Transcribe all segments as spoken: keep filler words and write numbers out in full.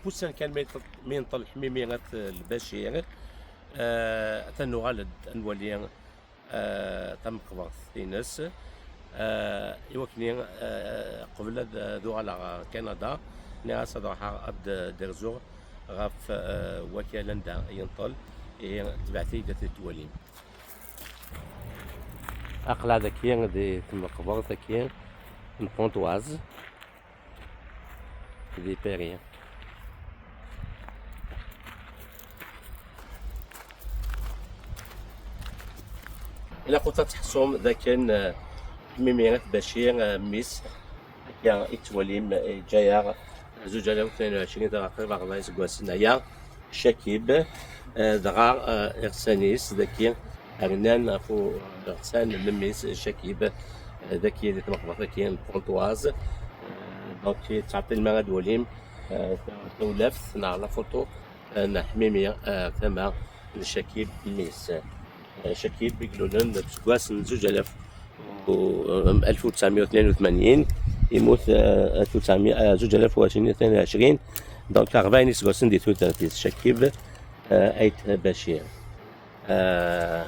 Ussan kan mi yenṭel, mi yenṭel Ḥmimi at Lbacir, eh, atan nuɣal-d ad nwali, eh, tameqbert-ines. Eh, i wakken, eh, qbel ad, ad uɣaleɣ ɣer Kanada, nniɣ-as ad ruḥeɣ ad d-rzuɣ ɣef, eh, wakal anda yenṭel, ihi tebɛet-iyi-d ad t-twalim. Aql-aɣ dagi di tmeqbert-agi n Pontoise. Di Paris. Ilaq ad tḥessum d akken, eh, Ḥmimi at Bacir, eh, mmi-s, akka i tettwalim, eh, yeǧǧa-yaɣ zuǧ alaf u tnin u ɛecrin, dɣa qrib ɣer ṛebɛa iseggasen aya. Cakib, eh, dɣa, eh, iɣsan-is dagi rnan ɣef u-, iɣsan n mmi-s Cakib, eh, dagi di tmeqbert-agi n Pontoise. Eh, donc, ttɛeṭṭilem ara d-twalim, eh, ta-, tawlaft neɣ la photo, eh, n Ḥmimi, eh, tama n Cakib mmi-s. Eh, Cakib i ilulen deg useggas n zuǧ alaf u, alef u tesɛemya u tnin u tmanyin, yemmut, eh, alef u tesɛemya, eh, zuǧ alaf u ɛecrin u tnin u ɛecrin, donc rebɛin iseggasen di tudert-is, Cakib, eh, Ayt Bacir. Eh,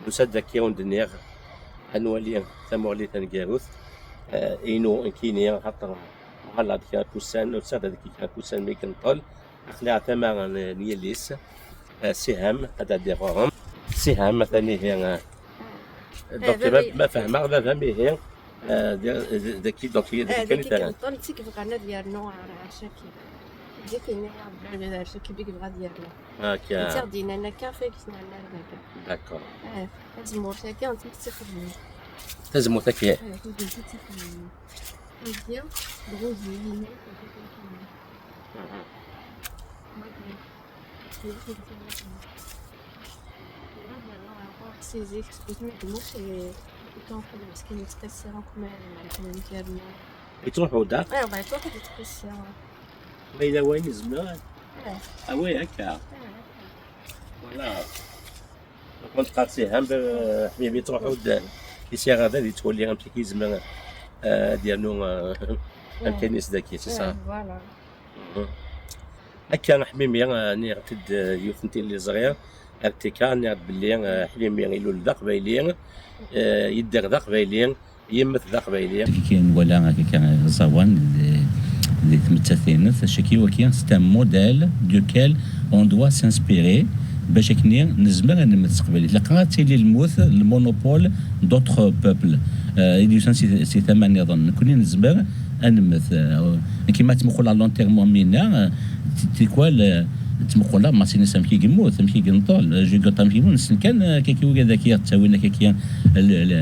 nusa-d dagi, ur d-nniɣ, ad nwali tamuɣli taneggarut, eh, inu nekkini, axaṭer uɣaleɣ-d kra n wussan, ur ssiɣ-d dagi kra n wussan mi yenṭel, aql-i ɣer tama n, n yelli-s, eh, Siham, ad ɛeddiɣ ɣur-m. Siham, atan ihi, eh, donc, ma, ma fehmeɣ, baba-m ihi, eh, d, d, dagi, donc, d, d, kan i terra. Yenṭel, d tigi bɣan ad yernu ɣer, ɣer Cakib. Zik yenna-yaɣ-d baba d Cakib i yebɣa ad yernu. Akka. Netta ɣ-d-yennan akka, ɣef wayeg s-nerna ar dagi. D'accord. Eh, tazemmurt-agi, netta i tt-ixedmen. Tazemmurt-agi? Eh, tazemmurt i tt-ixedmen. Wagi, d Rosie, yenna-yaɣ-d akka. Aha. Wagi. Si zik, seg wasmi i yemmut, eh, i ken-nḥudd meskin yettqissi akk ma, ma akken ad yernu. Yettruḥu-d, ah? Eh, wa yettruḥu-d yettqissi. Ma yella wayen izemren. Eh. Ah oui, akka. Eh, akka. Voilà. Donc, ma teqqar Siham, eh, Ḥmimi yettruḥu-d, yesɛa aɣaben, yettwali amek i yezmer, eh, ad yernu, eh, amkan-is dagi, c'est ça? Eh, voilà. Mhm. Akka, Ḥmimi, eh, nniɣ-t-id, eh, yiwet n tiliẓri, ar tika, nniɣ-d belli, eh, Ḥmimi ilul d aqbayli, eh, yedder d aqbayli, yemmet d aqbayli. Kiki nwala kiki aẓawan di, di tmettat-ines, caki waki, c'est un modèle duquel on doit s'inspirer, bac akken nezmer ad nemmet s teqbaylit. Ilaq ad tili lmut, le monopole d'autres peuples. Eh, i d-yusan si, si tama nniḍen. Nekkni nezmer ad nemmet. Eh, kima ad tmuqel à l'enterrement mina, eh, t-, tikwal, eh, tmuqel, ah, Masinissa amek i yemmut, amek i yenṭel, eh, Jugot amek i yemmut, nessen kan, eh, kaki wigad-agi i ɣ-d-ttawin kaki, eh, le, le,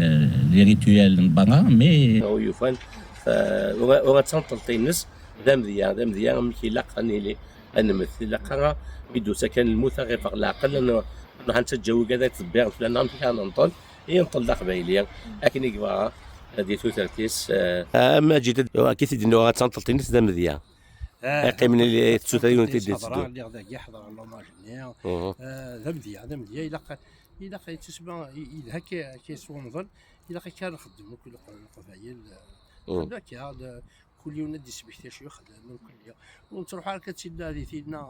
les rituels n berra, mais ur yufan, eh, ur, ur ad tenṭel-ines d amedya, d amedya amek ilaq ad nili, ad nemmet. Ilaq ara mi d-tusa kan lmut, ad ɣ-iffeɣ leɛqel, ad n-, ad nruḥ ad nettaǧǧa wigad ad ttebbiren fell-aneɣ amek ara nenṭel, yenṭel d aqbayli, akken i yebɣa di tudert-is, eh. Ah, Maǧid, akka i t-id-nniɣ, ad tenṭel-ines d amedya. Ah, qqimen i tettut yiwen tiddi tetteddu. Ḥeḍreɣ, lliɣ dagi, ḥeḍreɣ l'hommage-nni. Mhm. Ah, d amedya, d amedya, ilaq, ilaq yettisma, i-, yelha akka, akka yeswemḍen, ilaq akka ara nxeddem akk leq-, leqbayel, ah, mhm, xedmeɣ akka, d-, kul yiwen ad d-ismekti acu yexdem, mkul yiwen. Ur nettruḥ ara akka d tinna di tinna,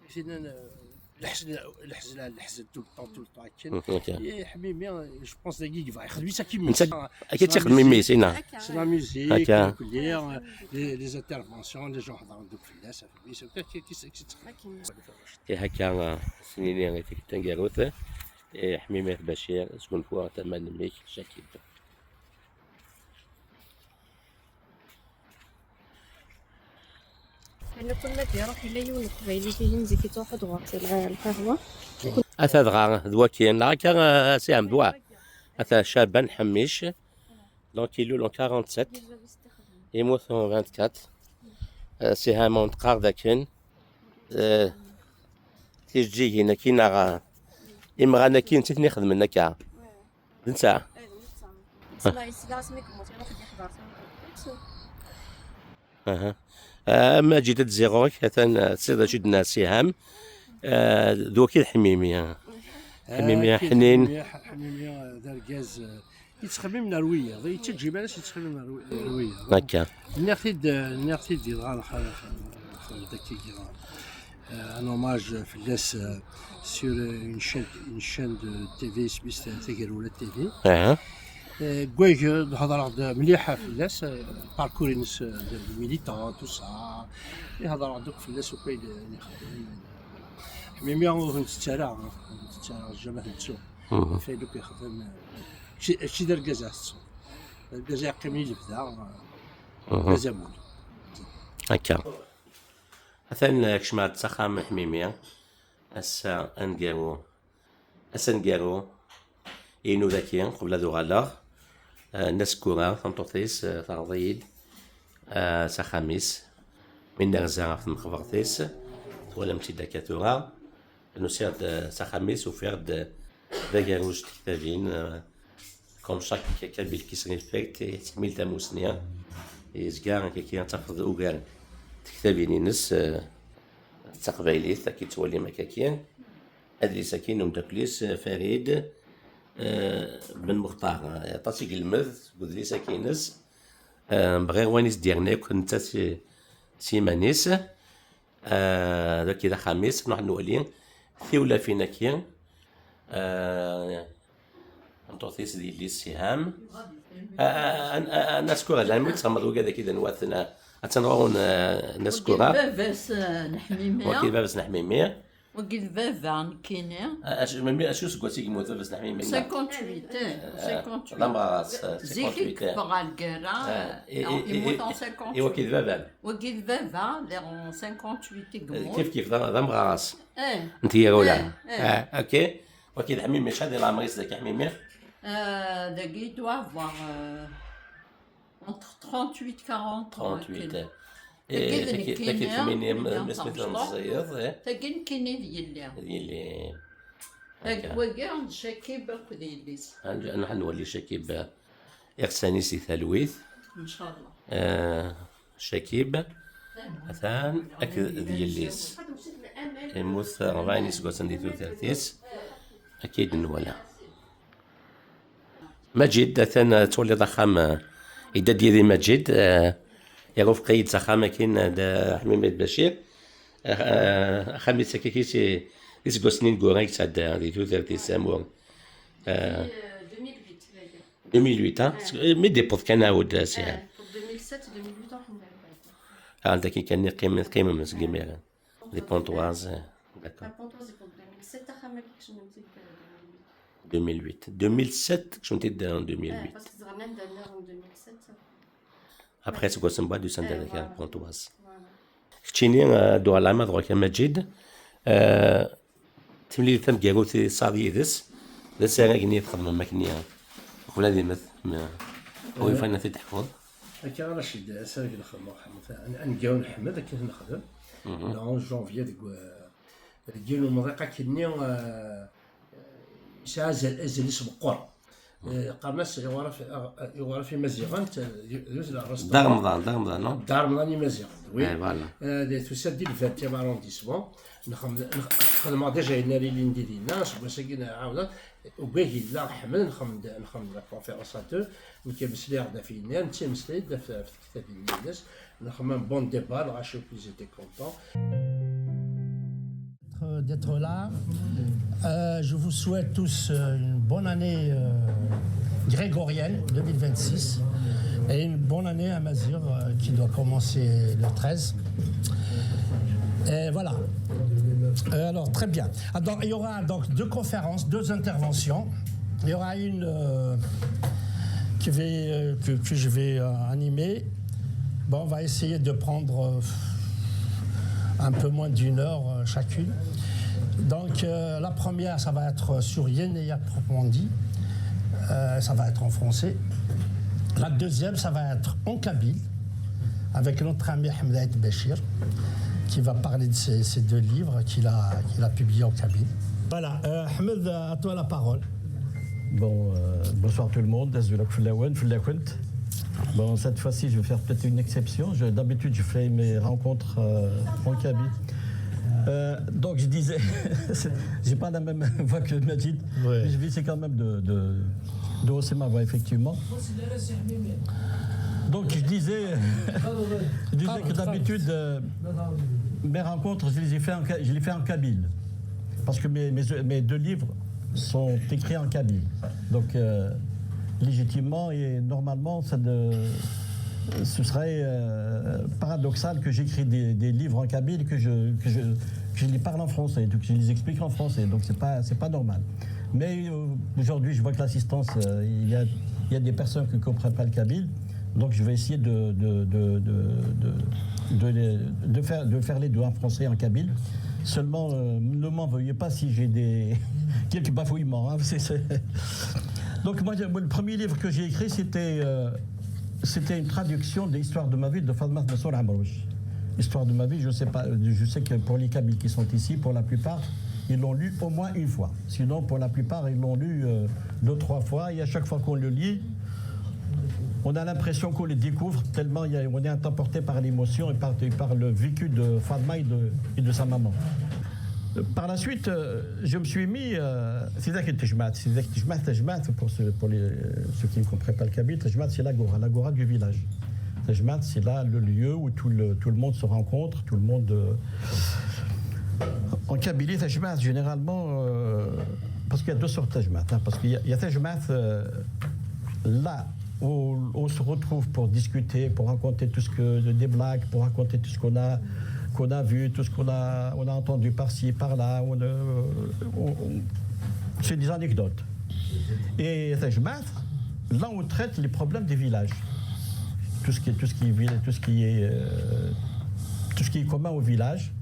di tinna, n-, leḥzen, leḥzen, leḥzen tout le temps, tout le temps, akken. Mhm, ok. I Ḥmimi, je pense, dagi yebɣa yexdem-itt akken. Netta akka i tt-ixdem mmi-s, ina. C'est la musique, akka. Mkul yiwen, les, les interventions, les gens ḥeḍren deg fell-as, ɣef mmi-s, akka, akka, akka, akka. Akken. I akka, ah, s-nini i tikkelt taneggarut, eh, Ḥmimi at Bacir, sgunfu ɣer tama n mmi-k, Cakib. Yerna kul ma d-iruḥ yella yiwen n uqbayli dihin zik yettruḥu-d ɣur-s lqahwa. Ata dɣa d wakin, neɣ akka, ah, Si Ɛemd, wa. Ata Caban Ḥemmic, donc ilul en quarante-sept, yemmut en vingt-quatre. Ah, Siham ur neqqar dakken, ah, tijeǧǧigin-agi neɣ, ah, imɣan-agi netta i ten-ixedmen akka. D netta. Netta yesla asmi yemmut, iruḥ-d yeḥḍer. Aha. Ah, Maǧid, ad d-ziɣ ɣur-k, atan, ah, tesliḍ acu d-yenna Siham. Ah, d wakil Ḥmimi. Ḥmimi, ah, ḥnin. Ḥmimi, Ḥmimi, ah, d argaz, ah, yettxemmim ar wiyaḍ, yettaǧǧa iman-is yettxemmim ar wi-, ar wiyaḍ. Akka. Nniɣ-t-id, ah, nniɣ-t-id dɣa lxir, Dagi, euh, un hommage fell-as, euh, sur, euh, une chaîne, une chaîne de T V, isem-is Tagerura T V. Aha. Euh, deg wayeg, euh, hedreɣ-d mliḥ fell-as, euh, parcours-ines, euh, de, de militant, tout ça. Et hedreɣ-d akk fell-as, akk ayen, ayen ixeddem. Ḥmimi ur t-nettu ara, ur t-nettu ara, jamais ad t-nettu. Mhm. Ɣef ayen akk yexdem, euh, mačči, mačči d argaz ara tettuḍ. D argaz ara yeqqimen i lebda, euh, mhm, d azamul. Akka. Atan, eh, kecmeɣ-d s axxam n Ḥmimi. Ass-a aneggaru, ass aneggaru inu daki, qbel ad uɣaleɣ. Eh, Nna Sekkura, tameṭṭut-is, eh, terḍa-yi-d, eh, s axxam-is. Mi nerza ɣef tmexbert-is, twalam-tt-id akka tura. Nusiɣ-d, eh, s axxam-is, ufiɣ-d, eh, d agerruj n tektabin, eh, comme chaque Kabyle qui se respecte, yettḥemmil tamusni, yezga akka, akka ad tafeḍ ugar n tektabin-ines, eh, d taqbaylit, akka i tettwalim akka-ki. Adlis-agi n umeddakel-is, eh, Farid, eh, Ben Muxtar, eh, aṭas i yelmed deg udlis-agi-ines. Eh, bɣiɣ wayen i s-d-yerna akk netta s, s yiman-is. Eh, dagi d axxam-is, nruḥ nwali tiwlafin-agi. Eh, tameṭṭut-is d yelli-s Siham. Eh, eh, eh, eh, Nna Sekkura, lɛilm ur tsemmeḍ wigad-agi d anwa-ten, eh, attan ɣur-wen, eh, Nna Sekkura. Wagi d baba-s, eh, n Ḥmimi. Wagi d baba-s n Ḥmimi. Wagi d baba nekkini. Eh, acu, melmi, acu useggas i yemmut baba-s n Ḥmimi? Cinquante-huit, eh, eh, cinquante-huit. D amɣar-as, eh, zik i cinquante-huit, eh. Yeffeɣ ɣer lgirra, eh, eh, eh, yemmut en cinquante-huit. I wagi d baba-m? Wagi d baba, d en cinquante-huit i yemmut. Eh, kif kif, d, d amɣar-as. Eh. N Tgirula. Eh, eh. Eh, ok. Wagi d Ḥmimi, acḥal di leɛmer-is dagi Ḥmimi? Euh, dagi, il doit avoir, euh, entre trente-huit, quarante ans, trente-huit, akken. Eh. Tagi d, eh, tagi, nekkini, tagi d Ḥmimi, mmi-m, mmi-s n tameṭṭut. Meẓẓiyeḍ, eh? Tagi nekkini d yelli. D yelli. Tagi, akka. Wagi d Cakib akked yelli-s. Ad nruḥ nwali Cakib, eh, iɣsan-is di talwit. Ncallah. Eh, Cakib, atan akked d yelli-s. Yemmut ṛebɛin iseggasen di tudert-is. Akka i d-nwala. Maǧid, atan, eh, twaliḍ axxam, eh, yedda-d yid-i Maǧid, eh, irufeq-iyi-d s axxam akin, eh, d, eh, Ḥmimi Bacir. Eh, eh, axxam-is akka-ki si, iseggasen ineggura i yesɛedda di tudert-is amur. Eh, deux mille huit, hein? Mi d-iwweḍ kan aɛud, eh, si. Eh, pour deux mille sept, deux mille huit, on a. Ah, daki kan i qqim-, teqqimem seg imiren. Di Pontoise, eh, d'accord. Pontoise, pour deux mille sept, axxam-agi kecmemt-id, euh, deux mille huit. Deux mille huit. Deux mille sept, kecmemt-id en deux mille huit. Eh, parce que tzerɛem-d annar en deux mille sept. Après, seg wass n baɛd, usan-d, eh, ad ak-, voilà, Pontoise. Voilà. Keččini, eh, ad d-uɣaleɣ ma d ɣur-k a Maǧid. Eh, timlilit tameggarut i tesɛiḍ yid-s, d asarag-nni i txedmem akkenni, uqbel ad immet, ma, eh, wi yufan ad t-id-teḥkuḍ. Akka a Racid, asarag n Ḥmed, an-, aneggaru n Ḥmed, akka i t-nexdem. Mhm. Neɣ janvier deg, eh, deg yiwen umḍiq akkenni, eh, yesɛa azal, azal-is meqqer. Eh, qqaren-as iɣuraf, iɣuraf imaziɣen, t-, d, d, d, Dda Remḍan, Dda Remḍan, non? Dda Remḍan imaziɣen, oui. Eh, voilà. Eh, d, tusa-d di le vingtième arrondissement. Nxem-, nx-, xedmeɣ déjà ayen ara ilin di dinna, seg wass-agi nɛawed. Ugar yella Ḥmed, nxem-d, nxem-d la conférence à deux, nekk meslayeɣ-d ɣef yenna, netta yemeslay-d ɣef, ɣef tektabin-nni-ines, nxem un bon départ, lɣaci akk ils étaient contents. D'être là. Euh, je vous souhaite tous, euh, une bonne année, euh, grégorienne deux mille vingt-six et une bonne année amazigh, euh, qui doit commencer le treize. Et voilà. Euh, alors, très bien. Alors, il y aura donc deux conférences, deux interventions. Il y aura une, euh, qui vais, euh, que, que je vais, euh, animer. Bon, on va essayer de prendre, euh, un peu moins d'une heure, euh, chacune. Donc, euh, la première, ça va être sur Yenneya proprement dit. Euh, ça va être en français. La deuxième, ça va être en kabyle, avec notre ami Ahmed Aït Bachir, qui va parler de ses, ses deux livres qu'il a, qu'il a publiés en kabyle. Voilà, euh, Ahmed, à toi la parole. Bon, euh, bonsoir tout le monde. Azul akk fell-awen, fell-akent. Bon, cette fois-ci, je vais faire peut-être une exception. Je, d'habitude, je fais mes rencontres, euh, en kabyle. Euh, donc, je disais, j'ai pas la même voix que Maïd, ouais, mais je vais essayer quand même de, de, de hausser ma voix, effectivement. Donc, je disais, je disais que d'habitude, euh, Mes rencontres, je les ai fait en, je les fais en kabyle. Parce que mes, mes, mes deux livres sont écrits en kabyle. Donc, euh, légitimement et normalement, ça ne, ce serait euh, paradoxal que j'écris des, des livres en kabyle, que je, que, je, que je les parle en français, que je les explique en français. Donc, c'est pas, c'est pas normal. Mais euh, aujourd'hui, je vois que l'assistance, euh, il y, a, il y a des personnes qui ne comprennent pas le kabyle. Donc, je vais essayer de, de, de, de, de, de les- de faire, de faire les deux en français et en kabyle. Seulement, euh, ne m'en veuillez pas si j'ai des quelques bafouillements, hein, c'est- c'est- Donc, moi, le premier livre que j'ai écrit, c'était euh, c'était une traduction de l'histoire de ma vie de Fatma Mansour Amrouche. Histoire de ma vie, je sais pas, je sais que pour les Kabyles qui sont ici, pour la plupart, ils l'ont lu au moins une fois. Sinon, pour la plupart, ils l'ont lu euh, deux, trois fois. Et à chaque fois qu'on le lit, on a l'impression qu'on le découvre tellement il y a- on est emporté par l'émotion et par, et par le vécu de Fatma et de, et de sa maman. Par la suite, euh, je me suis mis. Euh, c'est ça qui est Tejmat. C'est ça qui est Tejmat, Tejmat, pour, ceux, pour les, ceux qui ne comprennent pas le kabyle, Tejmat, c'est l'agora, l'agora du village. Tejmat, c'est là le lieu où tout le, tout le monde se rencontre, tout le monde. Euh, en Kabylie, Tejmat, généralement, euh, parce qu'il y a deux sortes de Tejmat, hein, parce qu'il y a, il y a Tejmat, euh, là où on se retrouve pour discuter, pour raconter tout ce que, des blagues, pour raconter tout ce qu'on a, qu'on a vu, tout ce qu'on a, on a entendu par-ci, par-là. On, euh, on- on- c'est des anecdotes. Et Tejmat, là, on traite les problèmes des villages. Tout ce qui est, tout ce qui est, vil- tout ce qui est, euh, tout ce qui est commun au village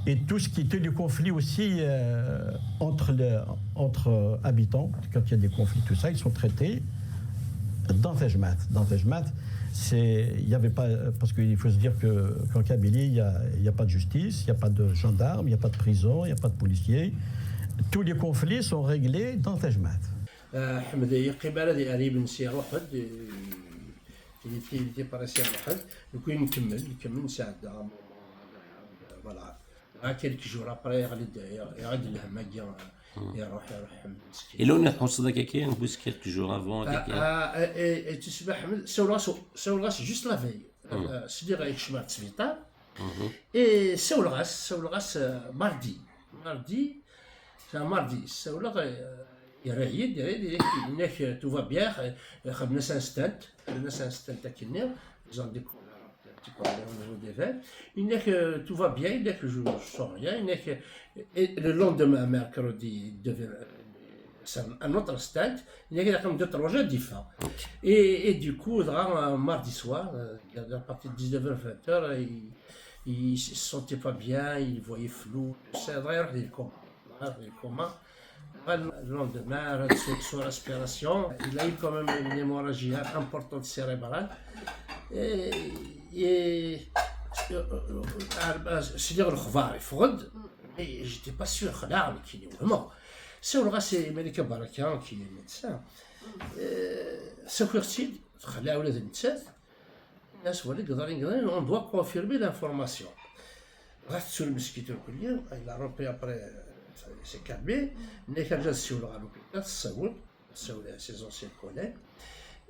et tout ce qui était du conflit aussi euh, entre, le, entre habitants. Quand il y a des conflits, tout ça, ils sont traités dans Tejmat. Dans Tejmat, c'est, il y avait pas, parce qu'il faut se dire que qu'en Kabylie, il n'y a, il y a pas de justice, il n'y a pas de gendarme, il n'y a pas de prison, il n'y a pas de policier. Tous les conflits sont réglés dans Tejmat. Ḥmed yeqqim ara di Rib n Si Ruḥed, il était près Si Ruḥed, donc il nkemmel, nkemmel nesɛedda un moment agréable, voilà. Dɣa quelques jours après, yeɣli-d yeɣli-d lhemm-agi, iruḥ iruḥ Ḥmed meskin. Yella win tḥusseḍ akka kan, wis quelques jours avant, akka kan. Tusma Ḥmed, sawleɣ-as sawleɣ-as juste la veille. Sliɣ yekcem ɣer sbiṭar. Et sawleɣ-as, sawleɣ-as euh, mardi. Mardi, c'est un mardi. Sawleɣ, euh, yerra-yi-d, yerra-yi-d, yenna-k tout va bien, xedmen-as un stent, xedmen-as un stent akkenni, ils ont découvert un petit problème au niveau des veines. Yenna-k tout va bien, yenna-k je sens rien, yenna-k et le lendemain, mercredi, il devait, euh, c'est un autre stent, il y a deux, trois jours différents. Et, et du coup, dɣa, euh, mardi soir, euh, à partir de dix-neuf heures, vingt heures, il, il se sentait pas bien, il voyait flou, tout ça, dɣa iruḥ di lkoma. Iruḥ di lkoma. Dɣa le lendemain, rad sous, sous respiration, il a eu quand même une hémorragie importante cérébrale. Et, et, euh, euh, euh, sliɣ lexbar yeffeɣ-d, mais j'étais pas sûr, xelɛeɣ nekkini, vraiment. Sawleɣ-as i Malika Baraka, qui est médecin. Euh, sakiɣ-tt-id, texleɛ ula d nettat. Nnas wali gḍar gḍar, on doit confirmer l'information. Dɣa tettu lmeskit irkelli, il a repris après, euh, il s'est calmé. Nna-k arǧa ad ssiwleɣ ɣer l'hôpital, tessawel, tessawel à ses anciens collègues.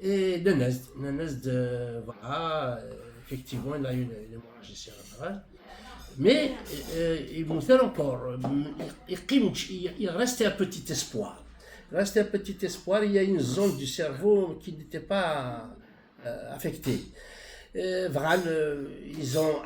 Et nnan-as-d, nnan-as-d, euh, voilà, euh, effectivement, il a eu une, une hémorragie cérébrale. Mais euh, il moutait encore. Il, il, il restait un petit espoir. Il restait un petit espoir. Il y a une zone du cerveau qui n'était pas euh, affectée. Euh, vraiment, euh, ils ont,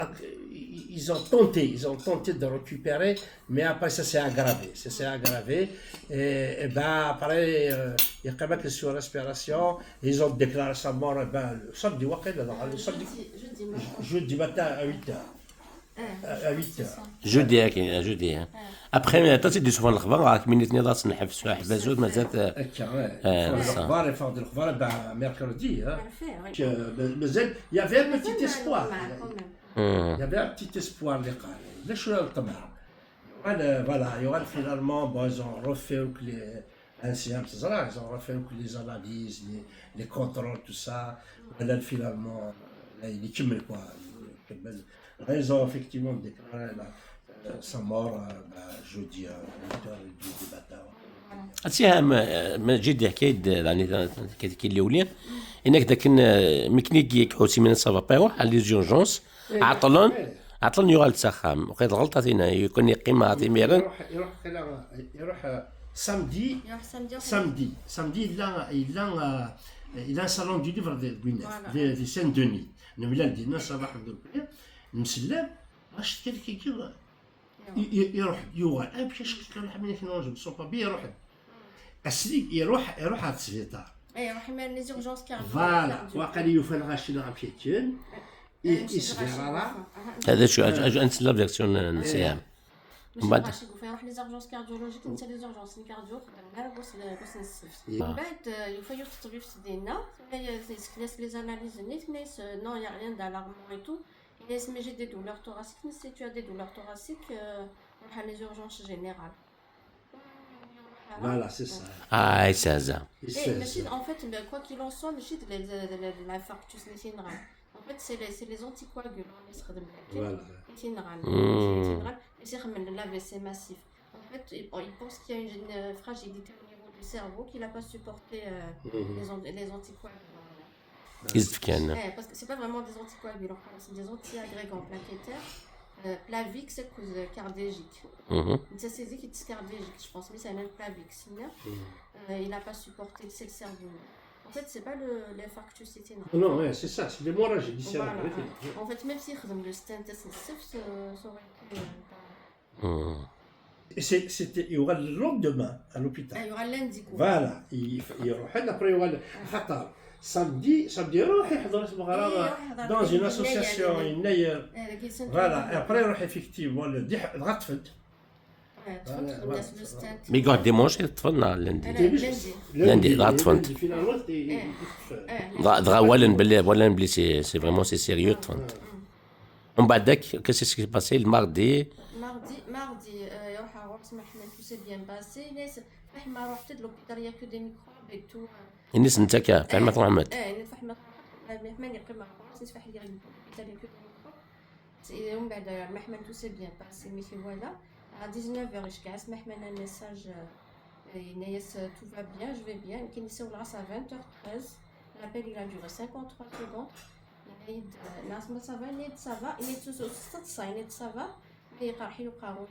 ils ont tenté, ils ont tenté de récupérer, mais après ça s'est aggravé, ça s'est aggravé. Et, et ben après, euh, il y a quand même que sur respiration, ils ont déclaré sa mort, et ben, le samedi, le samedi, jeudi matin à huit heures. À huit heures. Jeudi, jeudi. Après, t'as dit souvent le خبر, mais t'as dit souvent le خبر, mais c'est ça. Le خبر, le خبر, ben, mercredi, hein. Il y avait un petit espoir. Il y avait un petit espoir, les gars. Voilà, voilà, il y aura finalement, bon, ils ont refait les, ainsi, hein, ils ont refait les analyses, les, les contrôles, tout ça. Voilà, finalement, là, il est quoi. Ils ont effectivement déclaré la, euh, sa mort euh, bah, jeudi à huit heures du, du matin. Ati ha, Majid yeḥka-d, yeɛni, kien yuli, yenna-k dakken, euh, mi akken i tḥusem ça va pas, iruḥ ɣer les urgences, ɛeṭṭlen, Ɛeṭṭlen yuɣal-d s axxam. Waqila d lɣelṭa tinna, yukan yeqqim ɣer timiren. Iruḥ, iruḥ, qila, iruḥ, euh, samedi. Iruḥ samedi. Samedi, samedi, yella, yella, euh, yella un salon du livre de, de, de, de Saint-Denis. Nemlal dinna ṣṣbeḥ d nekkni, nemsellem, ɣas kra kiki, i- i- iruḥ-d yuɣal. Amek acku kan ḥemmel kra son papier, iruḥ-d. Aslig iruḥ, iruḥ ɣer tesbiṭar. Iruḥ imir les urgences cardio. Voilà, waqila yufa lɣaci neɣ amek akken. Isbir ara. Hada شو أج أج أنت la version نسيها. ماشي بعد. Lɣaci, yufa iruḥ les urgences cardiologiques, netta les urgences n cardio xedmen ara bus bus n ssebt. Mbeɛd yufa yiwet teṭbibt dinna, tenna-yas, yesken-as les analyses-nni, tenna-yas, non, il y a rien d'alarmant et tout. Tenna-yas, mais j'ai des douleurs thoraciques. Tenna-yas, si tu as des douleurs thoraciques, ruḥ à les urgences générales. Voilà, c'est ça. Ah, yessehza. Eh, mačči, en fait, mais quoi qu'il en soit, mačči d l- l- l- l'infarctus-nni i t-yenɣan. En fait, c'est les, c'est les anticoagulants i yesxedmen akken. Voilà. I t-yenɣan. I t-yenɣan, i s-ixedmen l'A V C massif. En fait, il, il pense qu'il y a une, une fragilité au niveau du cerveau, qu'il n'a pas supporté euh, les, an- les anticoagulants. Is-d-fkan. Eh, parce que c'est pas vraiment des anticoagulants, c'est des antiagrégants plaquettaires, euh, Plavix et Cardégique. Mhm. C'est c'est qui Cardégique, je pense, mais c'est un Plavix. Euh, il n'a pas supporté, c'est le cerveau. En fait, c'est pas le- l'infarctus, c'était non. Non, ouais, c'est ça, c'est l'hémorragie du cerveau. Voilà. Oui, c'est- En fait, même s'il y a le stent, ça aurait été. Euh, pas- Mhm. Et c'est- c'était, il y aura le lendemain à l'hôpital. Ah, il y aura lundi, quoi. Voilà, il, il y aura après, il y aura le خطر. Samedi, samedi, يروح يحضر اسمه إيه، يروح يحضر dans في une البناية association, يعني. une meilleure. هذاك يسمى Voilà, et après, يروح effectivement, le دي غتفد. تفوت الناس لو ستانت. Mais يقعد dimanche يطفلنا lundi. Lundi. Lundi, غتفد. Finalement, إيه. Dɣa dɣa walan belli, walan belli c'est c'est vraiment c'est sérieux, ṭṭfen. ومن بعد ذاك, qu'est-ce qui s'est passé le mardi? Mardi, mardi, euh, يروح عروس محمد, tout s'est bien passé. ناس فاحمة رحت لوبيتال, il y a que des microbes et tout. الناس نتا كا فاحمة محمد. ايه, ناس فاحمة رحت, محمد يقيم مع عروس, ناس فاحمة يقيم لوبيتال, il y a que des microbes. ومن بعد محمد, tout s'est bien passé, mais voilà. À dix-neuf heures, يشكعس محمد un message, euh, ينايس, tout va bien, je vais bien. كي نساو العصا vingt heures treize, l'appel il a duré cinquante-trois secondes. ينايد, ناس ما ça va, ينايد ça va, ينايد سوسو ستصا, ينايد ça va. Mais يقرحي وقارو,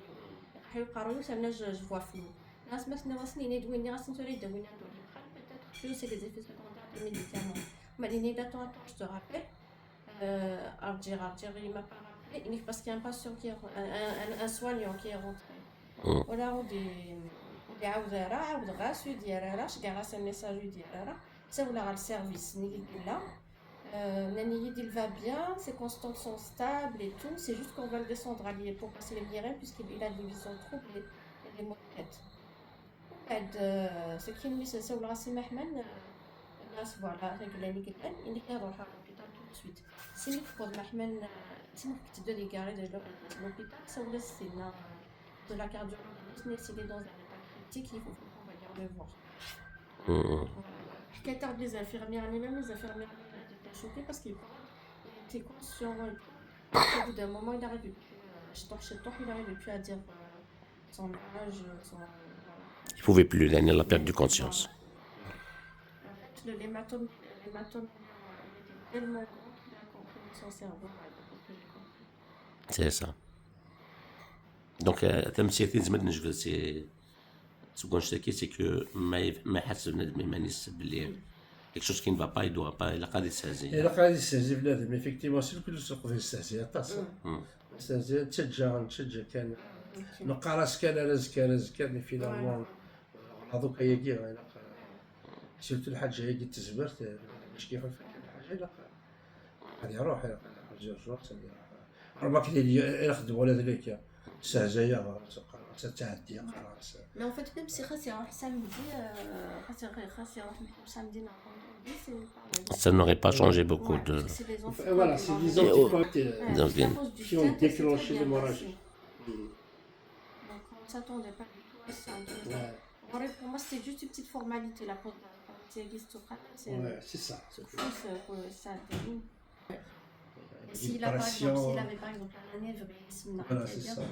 يقرحي وقارو, سمنا je, je vois flou. ناس ما سنا راسني, ينايد وين راسني تريد, وين ندور يقرا, peut-être que c'est les effets secondaires des médicaments. Mais ينايد, attends, attends, je te rappelle. Euh, ارجع, ارجع, il m'a pas rappelé. Mais parce qu'il y a un patient qui est, un, un, un, un soignant qui est rentré. ولا ودي, ودي عاود راه, عاود غاس, ودي راه, راش كاع غاس un message, ودي راه. سولا غا السيرفيس, نيجي لا. Euh, ناني يدي, il va bien, ses constantes sont stables et tout. C'est juste qu'on va le descendre à l'IEPO pour passer les migraines puisqu'il a des visions troubles et, et des maux de tête. بعد, euh, c'est qui nous, c'est سولا غا سي محمد, euh, الناس, voilà, هذاك اللي قلت لك, إنك يروح à l'hôpital tout de suite. سيني تفوض محمد, euh, سيني كنت دو ديكاري دو لوبيتال, سولا سينا, euh, de la cardiologie, mais c'est dans un état critique, il faut vraiment venir le voir. Voilà. حكيت لي les infirmières, يعني même les infirmières, elles étaient choquées parce qu'il était conscient et tout. Au bout d'un moment, il arrivait plus, euh, شطوح, شطوح, il arrivait plus à dire, euh, son âge, son, voilà. Il pouvait plus, يعني, il a perdu conscience. En fait, le, l'hématome, l'hématome, il était tellement grand qu'il a comprimé son cerveau, voilà, d'après ce que j'ai compris. C'est ça. Donc, euh, tamsirt i nezmer ad nejbed si seg wanect-agi, c'est que ma, ma iḥaseb bnadem iman-is belli quelque chose qui ne va pas, il doit pas, ilaq ad yestehzi. Ilaq ad yestehzi bnadem, effectivement, si lkul s uqbel yestehzi aṭas. Yestehzi, nettaǧǧa, nettaǧǧa kan. Neqqar-as kan ar azekka, ar azekka, mais finalement, ɣlaḍ akk ayagi, ilaq, surtout lḥaǧa-agi n tezmert, bac k-iḥulfa kan lḥaǧa, ilaq ad iruḥ, ilaq ad iruḥ, ad iruḥ. Rbac ilaq ad ixdem ula d nekk. Sehzayeɣ, qqareɣ-as ad tɛeddi, qqareɣ-as. Mais en fait, même si xas iruḥ samedi, euh, xas iruḥ, xas iruḥ samedi neɣ vendredi, c'est pareil. Ça n'aurait pas changé beaucoup Ouais, de. Parce que c'est les Voilà, c'est anticorps des qui vont- anticorps qui, Ouais, Donc, c'est à cause du qui ont stand, ça s'est déclenché très bien l'hémorragie. Passé. Donc, on ne s'attendait pas du tout à ça. Ouais, En vrai, pour moi, c'était juste une petite formalité, la pause de la pharmacie, c'est ouais, c'est ça. C'est plus euh, que ça. Et Une s'il a, par exemple, pression. S'il avait par exemple un anévrisme, Voilà, c'est c'est bien. ça, ouais.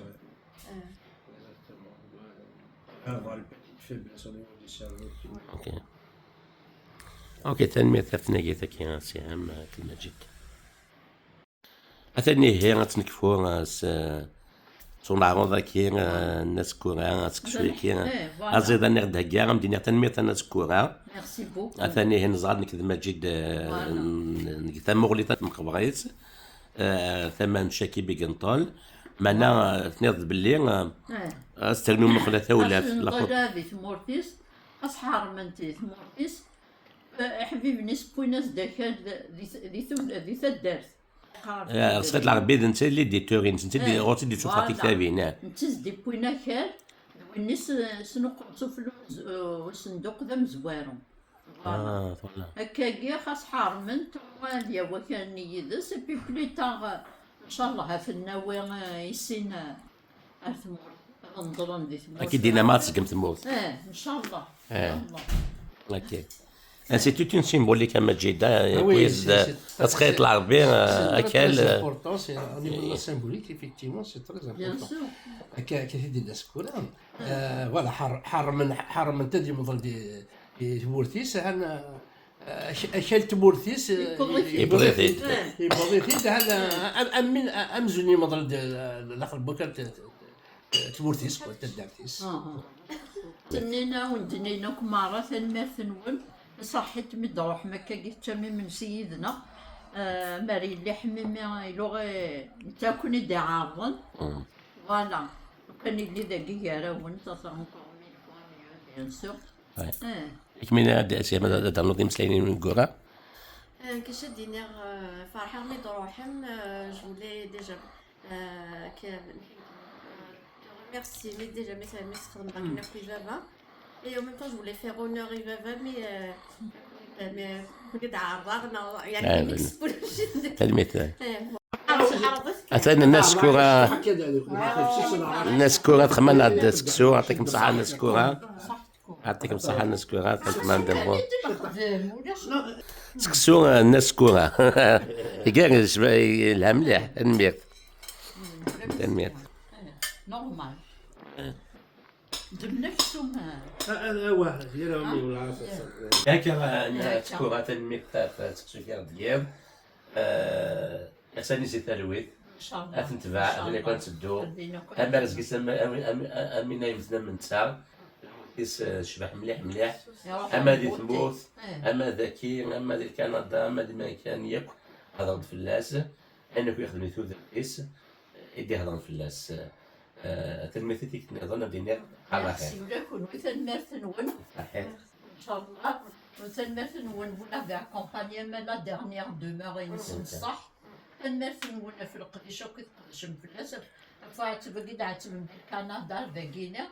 Euh, Exactement. Ouais. Avoir une petite faiblesse au niveau du cerveau. Ok. Ok, tanemmirt ɣef tnagit-agi, a Si Ɛemma At Lmajid. Atan ihi ad tt-nekfu, eh, s, s uneɛruḍ-agi, eh, n Asekkura, aseksu-agi, eh, voilà. Aẓidan i ɣ-d-thegga, am d-iniɣ tanemmirt a Nna Asekkura. Merci beaucoup. Atan ihi neẓra nekk d Maǧid, eh, voilà, n-, n-, deg tamuɣli n tmqebrit, eh, tama n Caki Bigenṭol. Meɛna, eh, tenniḍ-d belli, eh, eh, ad s-ternu Muqla tawlaft. Asenḍil-a di tmurt-is, ad s-ḥeṛmen di tmurt-is, eh, iḥbiben-is wwin-as-d akal di, di, di tud-, di taddart. Eh, Ɣesqit Lɛerbi d netta i d l'éditeur-ines, netta i d-, eh, ɣur-s i d-yettuffeɣ voilà, tiktabin, eh. Netta i s-d-iwwin akal, d win-is, eh, s nuqenṣufel umez-, eh, usenduq d amezwaru. Voilà. Ah, voilà. Akkagi, xas ḥeṛmen-t, ad yawi akal-nni yid-s, et puis plus tard, eh, ncallah, ad ten-nawi, eh, i sin, eh, ar tmurt, ad nḍellen di tmurt. Akka i d-yenna ma ad tseggem tmurt. Eh, ncallah. Eh. Ncallah. Ok. Ah, c'est toute une symbolique, a Maǧid, hein, ah oui, c'est, c'est très, Ɣesqit Lɛerbi, c'est très, très important, euh, c'est au niveau de la symbolique, effectivement, c'est très important. Bien sûr. Akka, akka i d-yenna Asekkura. Euh, voilà, ḥer-, ḥeṛmen, ḥeṛmen-t ad yemḍel di, di tmurt-is, han, euh, ak-, akal tmurt-is, euh, yewweḍ-it-id. Yewweḍ-it-id, han, euh, am, am win, amzun yemḍel d, d, daxel n wakal t-, t-, tmurt-is, quoi, taddart-is. Aha. Ttnnin-awen-d, nnin akk merra, tanemmirt-nwen. Ṣaḥit mi d-truḥem akkagi, teččam imensi yid-neɣ. Eh, mer yella ḥmimi, iluɣ, eh, netta akk i d-iɛerḍen. Mm. Voilà. Lukan yelli dagi gar-awen, ça sera encore mille fois mieux, bien sûr. Ouais. Eh. Kemmini ad, ad, ad ternuḍ imeslayen ineggura? Euh, qu'est-ce que je dis, euh, ferḥeɣ mi d-truḥem, euh, je voulais déjà Euh, que, euh, te remercier, mais déjà, mais ça, mais c'est comme un coup, baba. Et en même temps, je voulais faire honneur à baba, mais, euh, mais, euh, كنت عرضنا، يعني، آه، ما كنتش تقول شي. Tanemmirt. إيه، voilà. Atan Nna Asekkura, Nna Asekkura txemma-d seksu, yeɛṭikem ṣṣeḥḥa Nna Asekkura. Yeɛṭikem ṣṣeḥḥa Nna Asekkura, txemma-d. Seksu, eh, Nna Asekkura. Igerrez, yelha mliḥ. Tanemmirt. Tanemmirt. Normal. Ddmen aksum. Akka, eh, Nna Asekkura, tanemmirt ɣef seksu i ɣ-d-tgiḍ. Eh, Ass-a-nni si talwit. Inchallah. Ad ten-tbeɛ, ad nekk ad nteddu. Ama ar zgis, ama, ama, ama, ama ayen tnam netta. Lmut-is, eh, tecbeḥ mliḥ, mliḥ. Ama di tmurt, ama daki, ama di Kanada, ama di makan yakk. Hedren-d fell-as. Ayen akk yexdem di tudert-is, i d-ihedren fell-as. Eh, tanemmirt i tikkelt nniḍen, ad d-iniɣ, ala xir. Merci, ula kunwi, tanemmirt-nwen. Saḥit. Inchallah. Tanemmirt-nwen, vous l'avez accompagné, mais la dernière demeure-ines n ṣṣeḥ. Tanemmirt-nwen ɣef leqdic akk i tqedcem fell-as, ɣef uɛetteb i d-tɛettbem di Lkanada, dagini.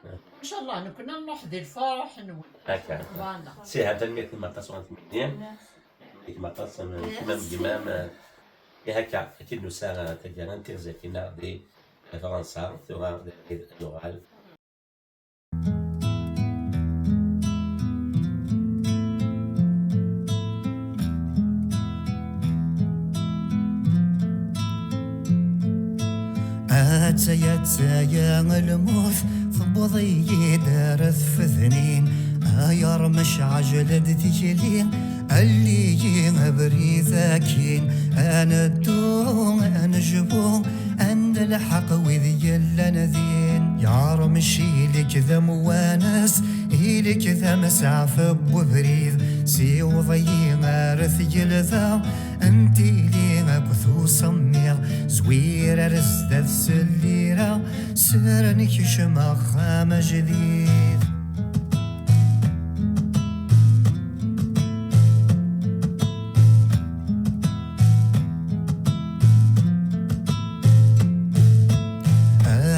Inchallah, nekkni ad nruḥ di lferḥ-nwen. Akka. Voilà. Siha, tanemmirt-im aṭas ɣer tmeddi. Tanemmirt-im aṭas, am, am gma-m. I akka, akken nusa taggara n tirza-kina di Fransa, tura d abrid ad nuɣal. Attaya, attaya lmut, tewweḍ-iyi-d ar tfednin. Ay armec, ɛjel-d tikli, alli-yi abrid akkin. Ad neddu, ad nejbu, ad nelḥeq wid yellan din. Yarmec, ili-k d amwanes, ili-k d amsaɛef n webrid. Siweḍ-iyi ar tgelda n tili akked usemmiḍ. Zwir ar zdat s llira, seren kecm axxam ajdid.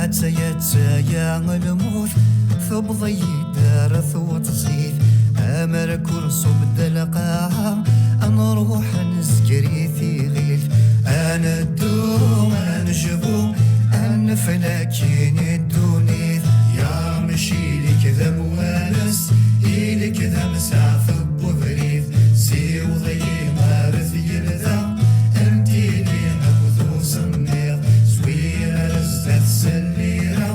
Attaya, attaya lmut, tewweḍ-iyi-d ar twaṭzit. Amer kur ṣub-d lqaɛa, ad nruḥ ad nezger i tiɣilt. Ad neddu, ad nejbu, ad nefla akkin i ddunit. Yarmec, ili-k d amwanes, ili-k d amsaɛef n webrid. Siweḍ-iyi ar tgelda n tili akked usemmiḍ. Zwir ar zdat s llira,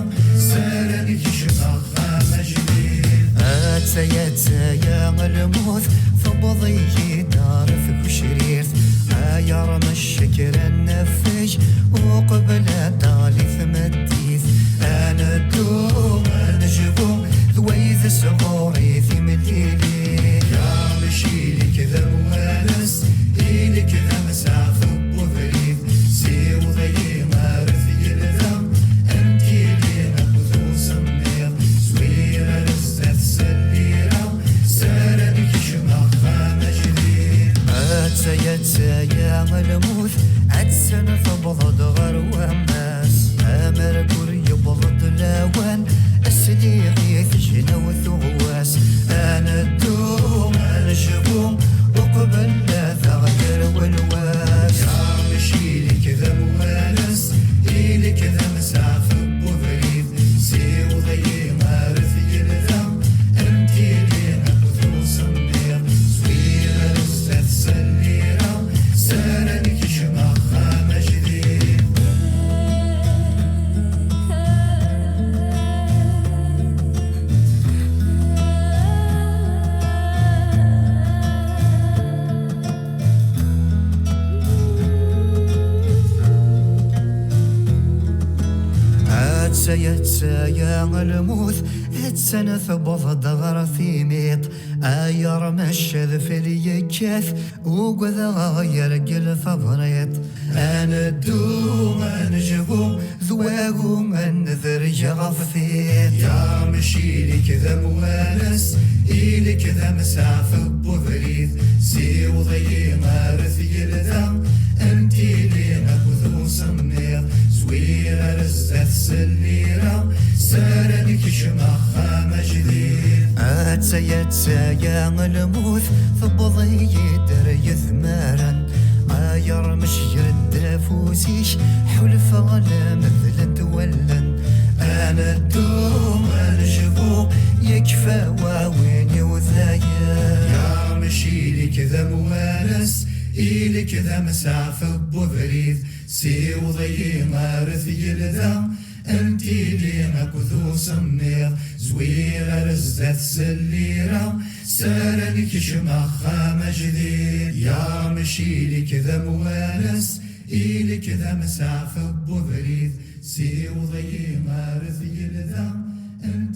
saren kecm axxam ajdid. Attaya, attaya lmut, tewweḍ-iyi-d ar tgecrirt. Ay armec kra n afeg, uqbel ad d-teɣli tmeddit. Ad neddu, ad nejbu, d way d sɣur-i timlilit. Ya armec, ili-k d amwanes, ili-k d amsaɛef n ubrid. Siweḍ-iyi ar tgelda, ad nettili akked usemmiḍ. Zwir ar zdat s llira, s ara nekcem axxam ajdid. Attay, attay, a lmut, attan tewweḍ-d ɣer wammas. Amergur yewweḍ-d lawan, sliɣ i tejnawt uɣwas. Ad neddu, ad nejbu, uqbel ad aɣ-yerwel wass. Ya armec, ili-k d amwanes, ili-k d amsaɛef n ubrid. Siweḍ-iyi ar tgelda, ad nettili akked usemmiḍ. Zwir ar zdat s llira, s ara nekcem axxam ajdid. Attay, attay, a lmut, attan tewweḍ-d ɣer timiṭ. Ay armec, adfel yekkat, ugdeɣ yergel tabriṭ. Ad neddu, ad nejbu, d wagu ad nedreg ɣef tiṭ. Ya armec, ili-k d amwanes, ili-k d amsaɛef n ubrid. Siweḍ-iyi ar tgelda, ad nettili akked usemmiḍ. Zwir ar zdat s llira, s ara nekcem axxam ajdid. Attay, attay, a lmut, tewweḍ-iyi-d ar yetmaren. Ay armec, ger-d afus-ik, ḥulfaɣ la medlent wallen. Ad neddu, ad nejbu, yekfa wawin-iw dayen. Ya armec, ili-k d amwanes, ili-k d amsaɛef n ubrid. Siweḍ-iyi ar tgelda, ad nettili akked usemmiḍ. Zwir ar zdat s llira, s ara nekcem axxam ajdid. Ya armec, ili-k d amwanes, ili-k d amsaɛef n ubrid. Siweḍ-iyi ar tgelda, ad